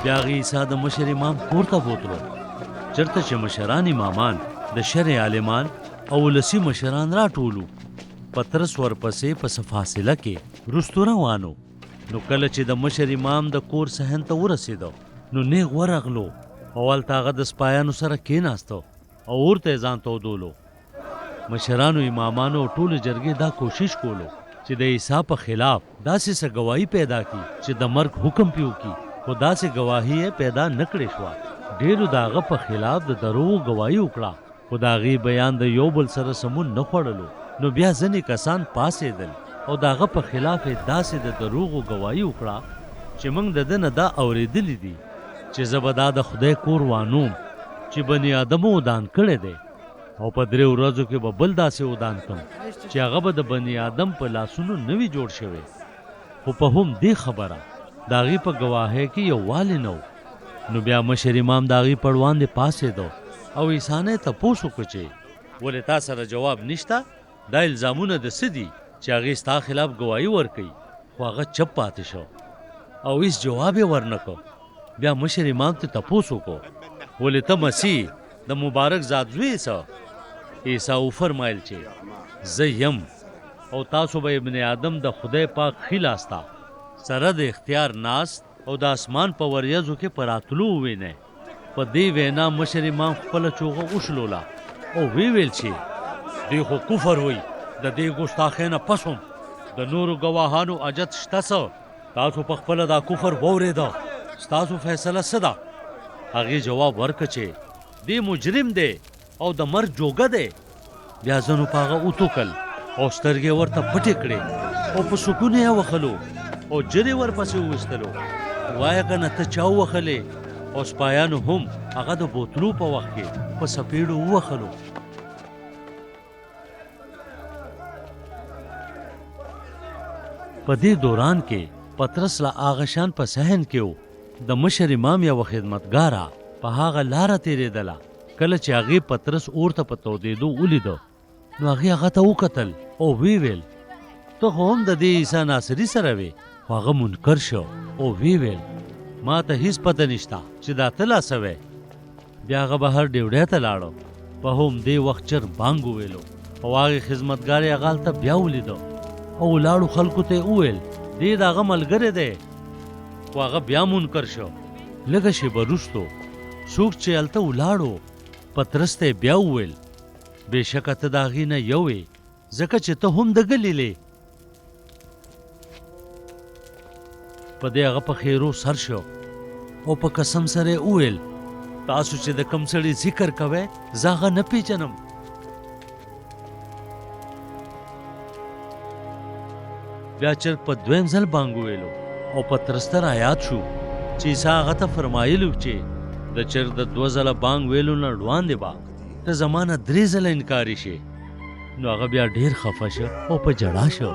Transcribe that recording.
بیا هغې عیسی د مشر امام کور ته بوتلو، چرته چې مشران امامان، د شرع عالمان او ولسي مشران راټول وو. پطرس ورپسې په څه فاصله کې وروستو روان و. نو کله چې د مشر امام د کور صحن ته ورسېده، نو نېغ ورغلو او هلته هغه د سپایانو سره کېناسته او اور ته یې ځان تودولو. مشرانو، امامانو او ټولې جرګې دا کوشش کولو چې د عیسی په خلاف داسې څه ګواهي پیدا کړي چې د مرګ حکم پرې وکړي، خو داسې ګواهي یې پیدا نه کړې شوه. ډېرو د هغه په خلاف د دروغو ګواهي وکړه، خو د هغوی بیان د یو بل سره سمون نه خوړلو. نو بیا ځینې کسان پاڅېدل او د هغه په خلاف یې داسې د دروغو ګواهي وکړه چې موږ د ده نه دا اورېدلي دي چې زه به دا د خدای کور وانوم چې بني آدمو ودان کړی دی. او په درېو ورځو کې به بل داسې ودان کړم چې هغه به د بني آدم په لاسونو نه وي جوړ شوی. خو په هم دې خبره د هغوی په ګواهۍ کې یووالی نه و. نو بیا مشر امام د هغوی په ړواندې پاڅېده او عیسی نه یې تپوس وکړ چې. ولې تا سره جواب نشته؟ دا الزامونه د څه دي چې هغوی ستا خلاف ګواهي ورکوي؟ خو هغه چپ پاتې شو او هیڅ جواب یې ورنه کړ. بیا مشر امام ترې تپوس وکړو، ولې ته مسیح، د مبارک ذات زوی یې څه؟ عیسی وفرمایل چې، زه یم، او تاسو به ابن آدم د خدای پاک ښي لاس ته سره د اختیار ناست او د اسمان په وریځو کې په راتلو ووینئ. په دې وینا مشر امام خپله چوغه وشلوله او ویې ویل چې، دې خو کفر وایي، د دې ګستاخۍ نه پس هم د نورو ګواهانو حاجت شته څه؟ تاسو په خپله دا کفر واورېده، ستاسو فیصله څه ده؟ هغې جواب ورکړ چې دی مجرم دی او د مرګ جوګه دی. بیا ځنو په هغه وتوکل او سترګې یې ورته پټې کړې او په سکون یې وخلو او ژر یې ورپسې وویستلو. وایه که نه ته چا ووهلې؟ او سپایانو هم هغه د بوتلو په وخت کې په څپېړو ووهلو. په دې دوران کې پطرس لا هغه شان په صحن کې و، د مشر امام یوه خدمتګاره په هغه لاره تېرېدله، کله چې هغې پطرس اور ته په تودېدو ولیده، نو هغې هغه ته وکتل او ویې ویل، ته خو هم د دې عیسی ناصري سره وې. خو هغه منکر شو او ویې ویل، ما ته هیڅ پته نشته چې دا ته لا څه وې. بیا هغه بهر ډیوډۍ ته لاړو. په هم دې وخت چرګ بانګ وویلو او هغې خدمتګارې هغه هلته بیا ولیده او ولاړو خلکو ته یې وویل، دی د هغه ملګری دی. خو هغه بیا منکر شو. لږه شېبه وروسته څوک چې هلته ولاړ و، پطرس ته یې بیا وویل، بېشکه ته د هغوی نه یو یې، ځکه چې ته هم د ګلیلې. په دې هغه په خیرو سر شو او په قسم سره یې وویل، تاسو چې د کوم سړي ذکر کوئ، زه هغه نه پېژنم. بیا چرګ په دویم ځل بانګ وویلو او پطرس ته رایاد شو چې عیسی هغه ته فرمایلي وو چې د چرګ د دوه ځله بانګ ویلو نه وړاندې به ته زما نه درې ځله انکاري شې. نو هغه بیا ډیر خفه شو او په ژړا شو.